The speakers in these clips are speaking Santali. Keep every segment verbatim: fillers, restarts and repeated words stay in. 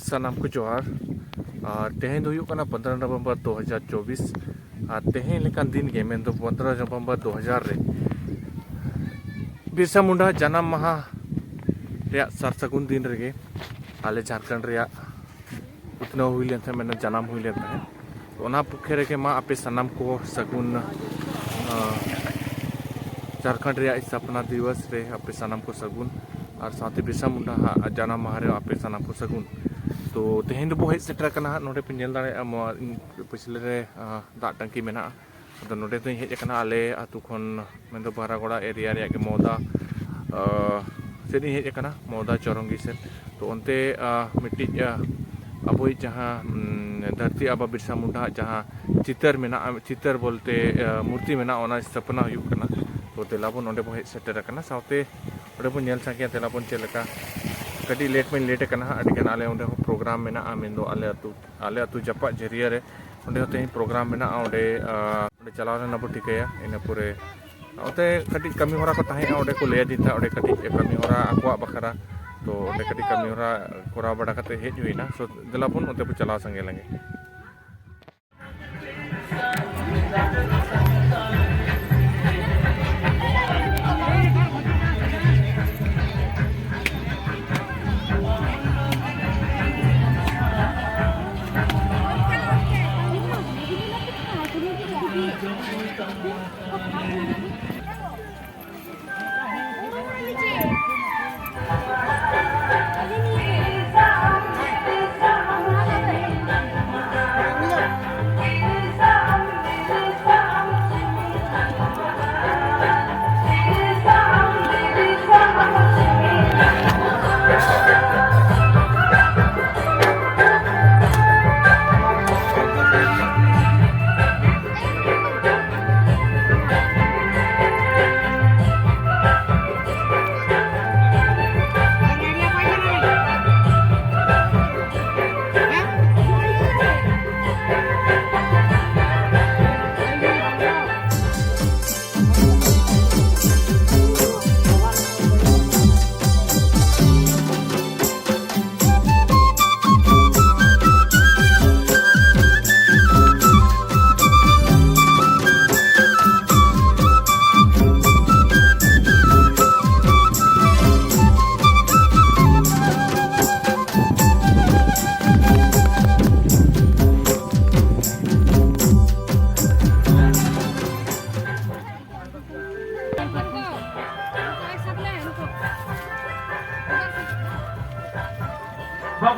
ᱥᱟᱱᱟᱢ ᱠᱚ ᱡᱚᱦᱟᱨ᱾ ᱟᱨ ᱛᱮᱦᱮᱧ ᱫᱚ ᱦᱩᱭᱩᱜ ᱠᱟᱱᱟ ᱯᱚᱱᱫᱽᱨᱚ ᱱᱚᱵᱷᱮᱢᱵᱚᱨ ᱫᱩ ᱦᱟᱡᱟᱨ ᱪᱚᱵᱵᱤᱥ᱾ ᱟᱨ ᱛᱮᱦᱮᱧ ᱞᱮᱠᱟᱱ ᱫᱤᱱ ᱜᱮ, ᱢᱮᱱᱫᱚ ᱯᱚᱱᱫᱽᱨᱚ ᱱᱚᱵᱷᱮᱢᱵᱚᱨ ᱫᱩ ᱦᱟᱡᱟᱨ ᱨᱮ, ᱵᱤᱨᱥᱟ ᱢᱩᱱᱰᱟ ᱡᱟᱱᱟᱢ ᱢᱟᱦᱟ ᱨᱮᱭᱟᱜ ᱥᱟᱨ ᱥᱟᱹᱜᱩᱱ ᱫᱤᱱ ᱨᱮᱜᱮ ᱟᱞᱮ ᱡᱷᱟᱲᱠᱷᱚᱸᱰ ᱨᱮᱭᱟᱜ ᱩᱛᱱᱟᱹᱣ ᱦᱩᱭ ᱞᱮᱱ ᱛᱟᱦᱮᱸᱫ, ᱢᱮᱱᱫᱚ ᱡᱟᱱᱟᱢ ᱦᱩᱭ ᱞᱮᱱ ᱛᱟᱦᱮᱸᱫ᱾ ᱛᱚ, ᱚᱱᱟ ᱯᱚᱠᱠᱷᱮ ᱨᱮᱜᱮ ᱢᱟ ᱟᱯᱮ ᱥᱟᱱᱟᱢ ᱠᱚ ᱥᱟᱹᱜᱩᱱ, ᱟᱸ, ᱡᱷᱟᱲᱠᱷᱚᱸᱰ ᱨᱮᱭᱟᱜ ᱥᱛᱷᱟᱯᱚᱱᱟ ᱫᱤᱵᱚᱥ ᱨᱮ ᱟᱯᱮ ᱥᱟᱱᱟᱢ ᱠᱚ ᱥᱟᱹᱜᱩᱱ, ᱟᱨ ᱥᱟᱶᱛᱮ ᱵᱤᱨᱥᱟ ᱢᱩᱱᱰᱟ ᱦᱟᱜ ᱡᱟᱱᱟᱢ ᱢᱟᱦᱟ ᱨᱮ ᱟᱯᱮ ᱥᱟᱱᱟᱢ ᱠᱚ ᱥᱟᱹᱜᱩᱱ᱾ ᱛᱚ, ᱛᱮᱦᱮᱧ ᱫᱚᱵᱚ ᱦᱮᱡ ᱥᱮᱴᱮᱨ ᱟᱠᱟᱱᱟ ᱦᱟᱸᱜ, ᱱᱚᱰᱮ ᱯᱮ ᱧᱮᱞ ᱫᱟᱲᱮᱭᱟᱜᱼᱟ, ᱢᱚ-, ᱯᱟᱹᱪᱷᱞᱟᱹ ᱨᱮ, ᱟᱸ, ᱫᱟᱜ ᱴᱟᱹᱝᱠᱤ ᱢᱮᱱᱟᱜᱼᱟ᱾ ᱟᱫᱚ ᱱᱚᱰᱮ ᱫᱚᱧ ᱦᱮᱡ ᱟᱠᱟᱱᱟ ᱟᱞᱮ ᱟᱹᱛᱩ ᱠᱷᱚᱱ, ᱢᱮᱱᱫᱚ ᱵᱟᱨᱟᱜᱚᱲᱟ ᱮᱨᱤᱭᱟ ᱨᱮᱭᱟᱜ ᱜᱮ ᱢᱚᱣᱫᱟ, ᱟᱸ, ᱥᱮᱫ ᱤᱧ ᱦᱮᱡ ᱟᱠᱟᱱᱟ, ᱢᱚᱣᱫᱟ ᱪᱚᱨᱚᱝᱜᱤ ᱥᱮᱫ᱾ ᱛᱚ, ᱚᱱᱛᱮ, ᱟᱸ, ᱢᱤᱫᱴᱤᱡ, ᱟᱸ, ᱟᱵᱚᱭᱤᱡ ᱡᱟᱦᱟᱸ, ᱩᱢ, ᱫᱷᱟᱹᱨᱛᱤ ᱟᱵᱟ ᱵᱤᱨᱥᱟ ᱢᱩᱱᱰᱟ ᱟᱜ ᱡᱟᱦᱟᱸ ᱪᱤᱛᱟᱹᱨ ᱢᱮᱱᱟᱜᱼᱟ, ᱪᱤᱛᱟᱹᱨ ᱵᱚᱞᱛᱮ, ᱟᱸ, ᱢᱩᱨᱛᱤ ᱢᱮᱱᱟᱜᱼᱟ, ᱚᱱᱟ ᱥᱛᱷᱟᱯᱚᱱᱟ ᱦᱩᱭᱩᱜ ᱠᱟᱱᱟ᱾ ᱛᱚ, ᱫᱮᱞᱟ ᱵᱚᱱ ᱚᱸᱰᱮ ᱵᱚᱱ ᱦᱮᱡ ᱥᱮᱴᱮᱨ ᱟᱠᱟᱱᱟ, ᱥᱟᱶᱛᱮ ᱚᱸᱰᱮ ᱵᱚᱱ ᱧᱮᱞ ᱥᱟᱸᱜᱮᱭᱟ᱾ ᱫᱮᱞᱟ ᱵᱚᱱ ᱪᱮᱫ ᱞᱮᱠᱟ, ᱠᱟᱹᱴᱤᱡ ᱞᱮᱴ ᱢᱟᱧ ᱞᱮᱴ ᱟᱠᱟᱱᱟ ᱦᱟᱸᱜ, ᱟᱹᱰᱤ ᱜᱟᱱ ᱟᱞᱮ ᱚᱸᱰᱮ ᱦᱚᱸ ᱯᱨᱳᱜᱨᱟᱢ ᱢᱮᱱᱟᱜᱼᱟ, ᱢᱮᱱᱫᱚ ᱟᱞᱮ ᱟᱹᱛᱩ, ᱟᱞᱮ ᱟᱹᱛᱩ ᱡᱟᱯᱟᱜ ᱡᱷᱟᱹᱨᱤᱭᱟᱹ ᱨᱮ ᱚᱸᱰᱮ ᱦᱚᱸ ᱛᱮᱦᱮᱧ ᱯᱨᱳᱜᱨᱟᱢ ᱢᱮᱱᱟᱜᱼᱟ᱾ ᱚᱸᱰᱮ, ᱟᱸ, ᱚᱸᱰᱮ ᱪᱟᱞᱟᱣ ᱨᱮᱱᱟᱜ ᱵᱚ ᱴᱷᱤᱠᱟᱹᱭᱟ᱾ ᱤᱱᱟᱹ ᱯᱚᱨᱮ ᱚᱱᱛᱮ ᱠᱟᱹᱴᱤᱡ ᱠᱟᱹᱢᱤ ᱦᱚᱨᱟ ᱠᱚ ᱛᱟᱦᱮᱸᱜᱼᱟ, ᱚᱸᱰᱮ ᱠᱚ ᱞᱟᱹᱭ ᱟᱹᱫᱤᱧ ᱛᱟᱦᱮᱸᱫ, ᱚᱸᱰᱮ ᱠᱟᱹᱴᱤᱡ ᱠᱟᱹᱢᱤ ᱦᱚᱨᱟ ᱟᱠᱚᱣᱟᱜ ᱵᱟᱠᱷᱨᱟ᱾ ᱛᱚ, ᱚᱸᱰᱮ ᱠᱟᱹᱴᱤᱡ ᱠᱟᱹᱢᱤ ᱦᱚᱨᱟ ᱠᱚᱨᱟᱣ ᱵᱟᱲᱟ ᱠᱟᱛᱮ ᱦᱮᱡ ᱦᱩᱭᱱᱟ᱾ ᱥᱚ, ᱫᱮᱞᱟ ᱵᱚᱱ ᱚᱱᱛᱮ ᱵᱚ ᱪᱟᱞᱟᱣ ᱥᱟᱸᱜᱮ ᱞᱮᱱᱜᱮ᱾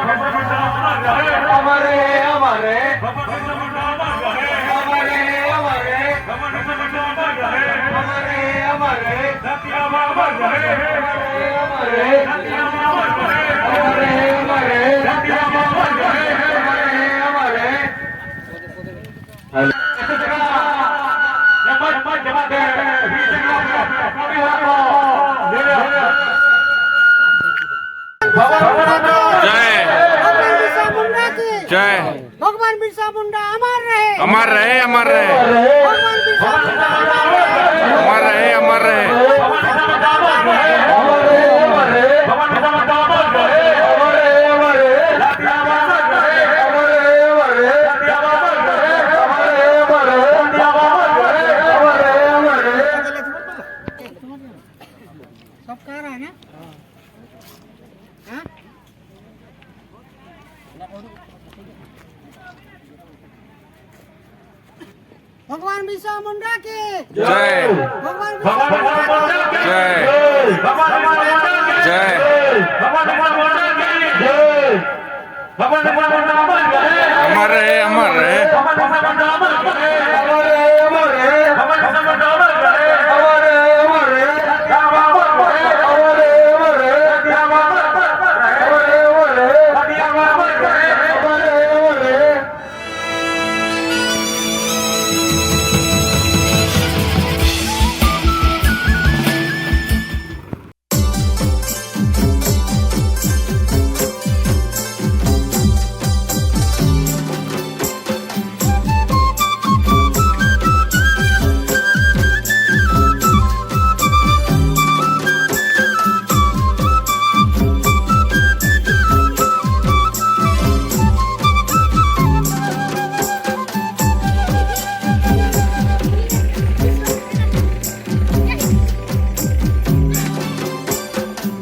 अमर रहे, अमर रहे। अमर रहे, अमर रहे। अमर रहे, अमर रहे। जय। भगवान बिरसा मुंडा की। जय। भगवान बिरसा मुंडा अमर रहे। अमर रहे, अमर रहे। भगवान बिरसा मुंडा अमर रहे। अमर रहे, अमर रहे। सबका आ रहा है ना? हाँ? भगवान बिरसा मुंडा की। जय। भगवान बिरसा मुंडा की। जय। जय। अमर रहे, अमर रहे।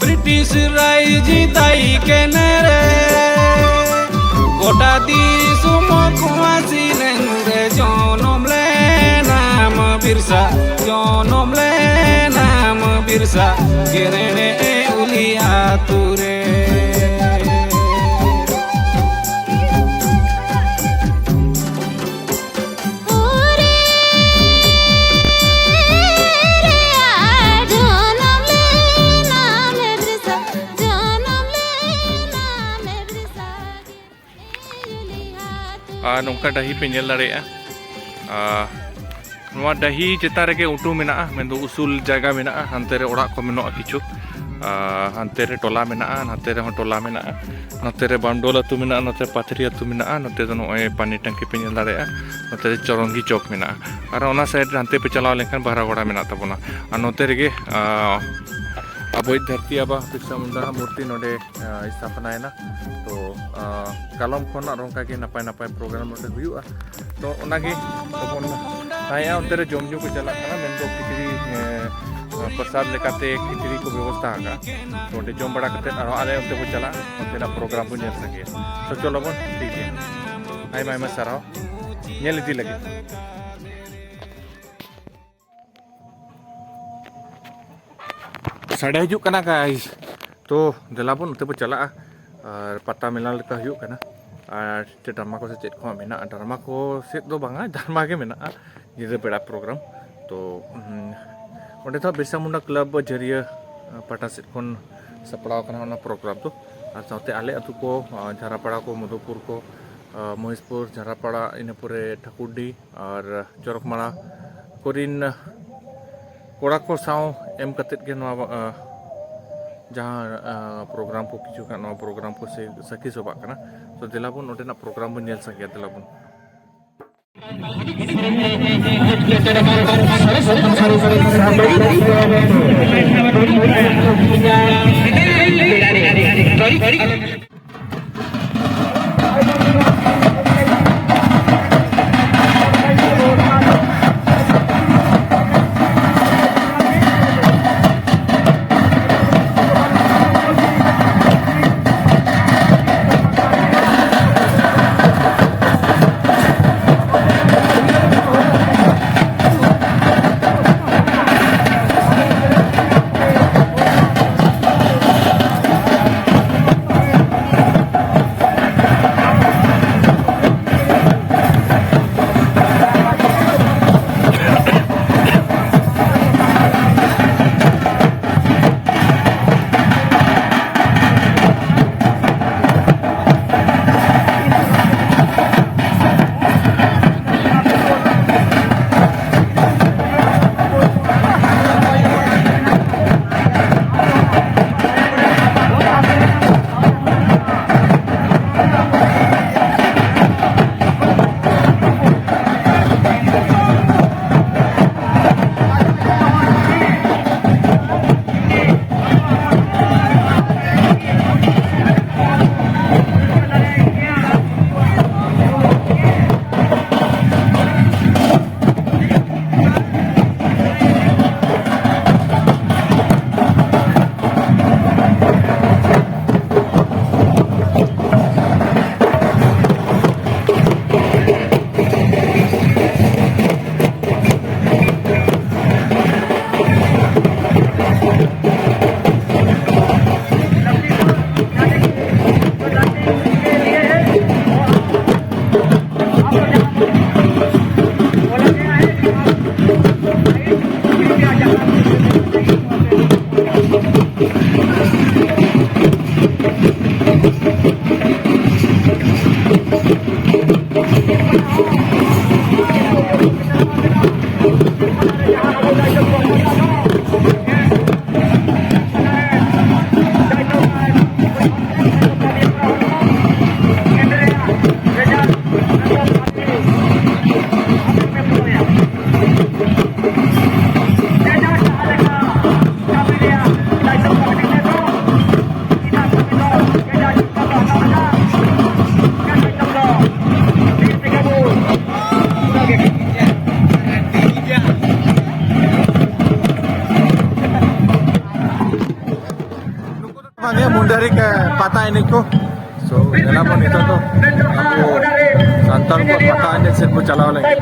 ᱵᱨᱤᱴᱤᱥ ᱨᱟᱭᱡᱽ ᱛᱟᱭ ᱠᱮᱱᱮ ᱨᱮ, ᱜᱚᱴᱟ ᱫᱤᱥᱚᱢ ᱠᱚᱣᱟ ᱥᱤᱨᱮᱱ ᱨᱮ ᱡᱚᱱᱚᱢ ᱞᱮᱱᱟᱢ ᱵᱤᱨᱥᱟ, ᱡᱚᱱᱚᱢ ᱞᱮᱱᱟᱢ ᱵᱤᱨᱥᱟ, ᱜᱮᱨᱮᱲᱮ ᱩᱞᱤ ᱟᱛᱩ ᱨᱮ᱾ ᱟᱨ ᱱᱚᱝᱠᱟ ᱰᱟᱹᱦᱤ ᱯᱮ ᱧᱮᱞ ᱫᱟᱲᱮᱭᱟᱜᱼᱟ᱾ ᱟᱨ ᱱᱚᱣᱟ ᱰᱟᱹᱦᱤ ᱪᱮᱛᱟᱱ ᱨᱮᱜᱮ ᱩᱴᱩ ᱢᱮᱱᱟᱜᱼᱟ, ᱢᱮᱱᱫᱚ ᱩᱥᱩᱞ ᱡᱟᱭᱜᱟ ᱢᱮᱱᱟᱜᱼᱟ᱾ ᱦᱟᱱᱛᱮ ᱨᱮ ᱚᱲᱟᱜ ᱠᱚ ᱢᱮᱱᱟᱜᱼᱟ ᱠᱤᱪᱷᱩ, ᱟᱨ ᱦᱟᱱᱛᱮ ᱨᱮ ᱴᱚᱞᱟ ᱢᱮᱱᱟᱜᱼᱟ, ᱱᱟᱛᱮ ᱨᱮᱦᱚᱸ ᱴᱚᱞᱟ ᱢᱮᱱᱟᱜᱼᱟ᱾ ᱱᱚᱛᱮ ᱨᱮ ᱵᱟᱢᱰᱳᱞ ᱟᱹᱛᱩ ᱢᱮᱱᱟᱜᱼᱟ, ᱱᱚᱛᱮ ᱯᱟᱛᱷᱨᱤ ᱟᱹᱛᱩ ᱢᱮᱱᱟᱜᱼᱟ, ᱱᱚᱛᱮ ᱫᱚ ᱱᱚᱜᱼᱚᱭ ᱯᱟᱱᱤ ᱴᱟᱝᱠᱤ ᱯᱮ ᱧᱮᱞ ᱫᱟᱲᱮᱭᱟᱜᱼᱟ, ᱱᱚᱛᱮ ᱨᱮ ᱪᱚᱨᱚᱝᱜᱤ ᱪᱚᱠ ᱢᱮᱱᱟᱜᱼᱟ᱾ ᱟᱨ ᱚᱱᱟ ᱥᱟᱭᱤᱰ ᱨᱮ ᱦᱟᱱᱛᱮ ᱯᱮ ᱪᱟᱞᱟᱣ ᱞᱮᱱᱠᱷᱟᱱ ᱵᱟᱨᱟᱜᱚᱲᱟ ᱢᱮᱱᱟᱜ ᱛᱟᱵᱚᱱᱟ᱾ ᱟᱨ ᱱᱚᱛᱮ ᱨᱮᱜᱮ, ᱟᱨ ᱟᱵᱚᱭᱤᱡ ᱫᱷᱟᱹᱨᱛᱤ ᱟᱵᱟ ᱵᱤᱨᱥᱟ ᱢᱩᱱᱰᱟ ᱢᱩᱨᱛᱤ ᱱᱚᱰᱮ ᱟᱸ, ᱥᱛᱷᱟᱯᱚᱱᱟᱭᱮᱱᱟ᱾ ᱛᱚ, ᱟᱸ, ᱠᱟᱞᱚᱢ ᱠᱷᱚᱱ ᱟᱨ ᱚᱱᱠᱟ ᱜᱮ ᱱᱟᱯᱟᱭ ᱱᱟᱯᱟᱭ ᱯᱨᱳᱜᱨᱟᱢ ᱱᱚᱰᱮ ᱦᱩᱭᱩᱜᱼᱟ᱾ ᱛᱚ, ᱚᱱᱟᱜᱮ ᱵᱚᱱ ᱛᱟᱦᱮᱸᱭᱟ᱾ ᱚᱱᱛᱮ ᱨᱮ ᱡᱚᱢ ᱧᱩ ᱠᱚ ᱪᱟᱞᱟᱜ ᱠᱟᱱᱟ, ᱢᱮᱱᱫᱚ ᱠᱷᱤᱪᱲᱤ, ᱮᱸ, ᱯᱨᱚᱥᱟᱫ ᱞᱮᱠᱟᱛᱮ ᱠᱷᱤᱪᱲᱤ ᱠᱚ ᱵᱮᱵᱚᱥᱛᱷᱟ ᱟᱠᱟᱫᱼᱟ᱾ ᱛᱚ, ᱚᱸᱰᱮ ᱡᱚᱢ ᱵᱟᱲᱟ ᱠᱟᱛᱮᱫ ᱟᱨᱦᱚᱸ ᱟᱞᱮ ᱚᱱᱛᱮ ᱵᱚᱱ ᱪᱟᱞᱟᱜᱼᱟ, ᱚᱱᱛᱮᱱᱟᱜ ᱯᱨᱳᱜᱨᱟᱢ ᱵᱚᱱ ᱧᱮᱞ ᱥᱟᱸᱜᱮᱭᱟ᱾ ᱛᱚ, ᱪᱚᱞᱚ ᱵᱚᱱ, ᱴᱷᱤᱠ ᱜᱮᱭᱟ᱾ ᱟᱭᱢᱟ ᱟᱭᱢᱟ ᱥᱟᱨᱦᱟᱣ ᱧᱮᱞ ᱤᱫᱤ ᱞᱟᱹᱜᱤᱫ᱾ ᱥᱟᱰᱮ ᱦᱤᱡᱩᱜ ᱠᱟᱱᱟ, guys᱾ ᱛᱚ, ᱫᱮᱞᱟ ᱵᱚᱱ ᱚᱱᱛᱮ ᱵᱚᱱ ᱪᱟᱞᱟᱜᱼᱟ᱾ ᱟᱨ ᱯᱟᱛᱟ ᱢᱮᱞᱟ ᱞᱮᱠᱟ ᱦᱩᱭᱩᱜ ᱠᱟᱱᱟ᱾ ᱟᱨ ᱪᱮᱫ ᱰᱨᱟᱢᱟ ᱠᱚ ᱥᱮ ᱪᱮᱫ ᱠᱚ ᱢᱮᱱᱟᱜᱼᱟ, ᱰᱨᱟᱢᱟ ᱠᱚ ᱥᱮᱫ ᱫᱚ ᱵᱟᱝᱟ, ᱰᱨᱟᱢᱟ ᱜᱮ ᱢᱮᱱᱟᱜᱼᱟ, ᱧᱤᱫᱟᱹ ᱵᱮᱲᱟ ᱯᱨᱳᱜᱨᱟᱢ᱾ ᱛᱚ, ᱩᱸ, ᱚᱸᱰᱮ ᱫᱚ ᱵᱤᱨᱥᱟ ᱢᱩᱱᱰᱟ ᱠᱞᱟᱵᱽ ᱡᱟᱹᱨᱤᱭᱟᱹ, ᱟᱸ, ᱯᱟᱦᱴᱟ ᱥᱮᱫ ᱠᱷᱚᱱ ᱥᱟᱯᱲᱟᱣ ᱟᱠᱟᱱᱟ ᱚᱱᱟ ᱯᱨᱳᱜᱨᱟᱢ ᱫᱚ᱾ ᱟᱨ ᱥᱟᱶᱛᱮ ᱟᱞᱮ ᱟᱹᱛᱩ ᱠᱚ, ᱟᱸ, ᱡᱷᱟᱨᱟᱯᱟᱲᱟ ᱠᱚ, ᱢᱚᱫᱷᱩᱯᱩᱨ ᱠᱚ, ᱟᱸ, ᱢᱚᱦᱮᱥᱯᱩᱨ, ᱡᱷᱟᱨᱟᱯᱟᱲᱟ, ᱤᱱᱟᱹ ᱯᱚᱨᱮ ᱴᱷᱟᱹᱠᱩᱨᱰᱤ, ᱟᱨ ᱪᱚᱨᱚᱠᱢᱟᱲᱟ ᱠᱚᱨᱤᱱ ᱠᱚᱲᱟ ᱠᱚ ᱥᱟᱶ ᱮᱢ ᱠᱟᱛᱮᱫ ᱜᱮ ᱱᱚᱣᱟ, ᱟ, ᱡᱟᱦᱟᱸ, ᱟ, ᱯᱨᱳᱜᱨᱟᱢ ᱠᱚ ᱠᱤᱪᱷᱩ ᱜᱟᱱ ᱱᱚᱣᱟ ᱯᱨᱳᱜᱨᱟᱢ ᱠᱚ ᱥᱮ-, ᱥᱟᱹᱠᱷᱤ ᱥᱚᱵᱷᱟᱜ ᱠᱟᱱᱟ᱾ ᱛᱚ, ᱫᱮᱞᱟ ᱵᱚᱱ ᱚᱸᱰᱮᱱᱟᱜ ᱯᱨᱳᱜᱨᱟᱢ ᱵᱚᱱ ᱧᱮᱞ ᱥᱟᱸᱜᱮᱭᱟ, ᱫᱮᱞᱟ ᱵᱚᱱ᱾ ᱮᱱᱮᱡ ᱠᱚ᱾ So, ᱧᱮᱞᱟᱵᱚᱱ ᱱᱤᱛᱚᱜ ᱫᱚ ᱟᱵᱚ ᱥᱟᱱᱛᱟᱲ ᱠᱚ ᱯᱟᱛᱟ ᱮᱱᱮᱡ ᱥᱮᱫ ᱵᱚ ᱪᱟᱞᱟᱣ ᱞᱮᱱ ᱜᱮ᱾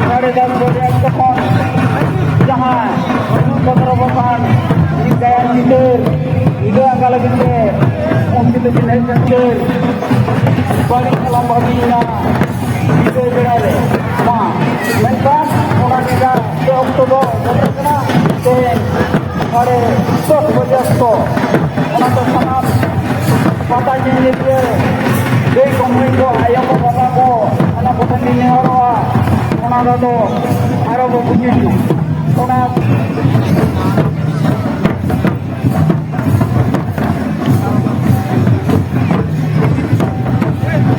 ᱥᱟᱲᱮ ᱫᱚᱥ ᱵᱟᱡᱮ ᱚᱠᱛᱚ ᱠᱷᱚᱱ ᱡᱟᱦᱟᱸ ᱥᱚᱛᱨᱚ ᱵᱚᱥᱟᱱ ᱢᱤᱫ ᱜᱟᱭᱟᱱ ᱪᱤᱛᱟᱹᱨ ᱩᱫᱩᱜ ᱟᱠᱟᱫ ᱞᱟᱹᱜᱤᱫ ᱛᱮ ᱩᱱᱠᱤᱱ ᱫᱚᱠᱤᱱ ᱦᱮᱡ ᱥᱮᱴᱮᱨ ᱵᱟᱹᱲᱤᱡ ᱥᱟᱞᱟᱢ ᱵᱷᱟᱹᱜᱤᱭᱮᱱᱟ᱾ ᱧᱤᱫᱟᱹ ᱵᱮᱲᱟ ᱨᱮ ᱢᱟ ᱢᱮᱱᱠᱷᱟᱱ ᱚᱱᱟ ᱧᱤᱫᱟᱹ ᱥᱮ ᱚᱠᱛᱚ ᱫᱚ ᱥᱮᱴᱮᱨ ᱠᱟᱱᱟ ᱛᱮᱦᱮᱧ ᱥᱟᱲᱮ ᱫᱚᱥ ᱵᱟᱡᱮ ᱚᱠᱛᱚ᱾ ᱚᱱᱟᱛᱮ ᱥᱟᱱᱟᱢ ᱯᱟᱛᱟ ᱧᱮᱧᱮᱞᱤᱭᱟᱹ ᱫᱟᱹᱭ ᱠᱚ ᱢᱟᱹᱭ ᱠᱚ ᱟᱭᱳ ᱠᱚ ᱵᱟᱵᱟ ᱠᱚ ᱚᱱᱟ ᱠᱚ ᱴᱷᱮᱱ ᱞᱤᱧ ᱱᱮᱦᱚᱨᱚᱜᱼᱟ᱾ ᱚᱱᱟ ᱫᱚ ᱟᱨᱚ ᱵᱚ ᱵᱩᱡᱷᱟᱹᱣ ᱚᱱᱟ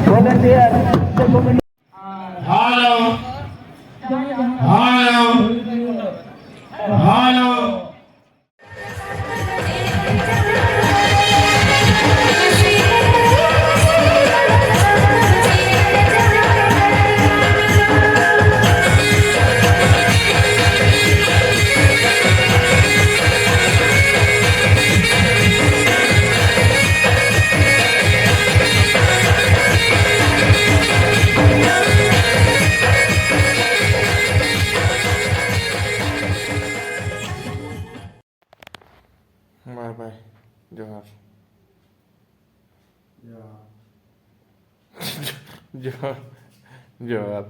volunteer ᱪᱮᱫ ᱠᱚ ᱢᱮᱱᱟ? ᱡᱚᱦᱟᱨ᱾ ᱡᱚᱦᱟᱨ᱾ ᱡᱚᱦᱟᱨ᱾